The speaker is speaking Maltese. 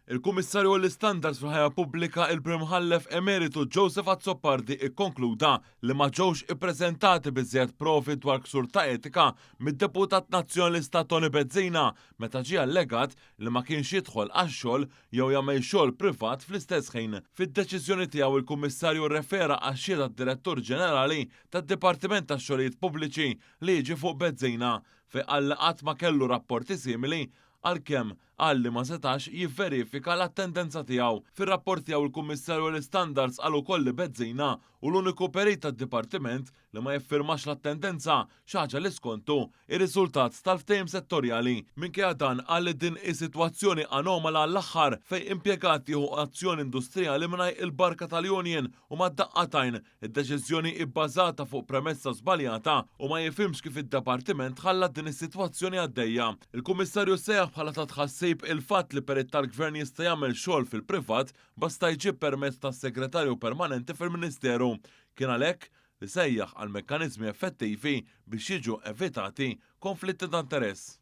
Il-Kummissarju għall-Istandards fil-Ħajja Pubblika il-Prim Imħallef Emeritu Joseph Azzopardi ikkonkluda li ma ġewx ippreżentati biżżejjed provi dwar ksur ta' etika mid-deputat Nazzjonalista Toni Bezzina meta ġie allegat li ma kienx jidħol għax-xogħol jew jagħmel xogħol privat fl-istess ħin. Fid-deċiżjoni tiegħu il-Kummissarju rrefera għax-xhieda tad-Direttur Ġenerali tad-Dipartiment tax-Xogħlijiet Pubbliċi li jiġi fuq Bezzina fejn qal li qatt ma kellu rapporti simili għalkemm qal li ma setax jivverifika l-attendenza tiegħu. Fir-rapport tiegħu il-Kummissarju għall-Istandards qal ukoll li Bezzina hu l-uniku perit tad-dipartiment li ma jiffirmax l-attendenza, xi ħaġa li skontu hi riżultat tal-ftehim settorjali. Minkejja dan qal li din hi sitwazzjoni anomala għall-aħħar fejn impjegat jieħu azzjoni industrijali mingħajr il-barka tal-union u mad-daqqa t'għajn Id-deċiżjoni hi bbażata fuq premessa żbaljata u ma jifhimx kif id-Dipartiment ħalla din is-sitwazzjoni għaddejja. Il-Kummissarju sejjaħ bħala ta' tħassib il-fatt li perit tal-Gvern jista' jagħmel xogħol fil-privat basta jġib permess tas-Segretarju Permanenti fil-Ministeru. Kien għalhekk li sejjaħ għal mekkaniżmi effettivi biex jiġu evitati konflitti ta' interess.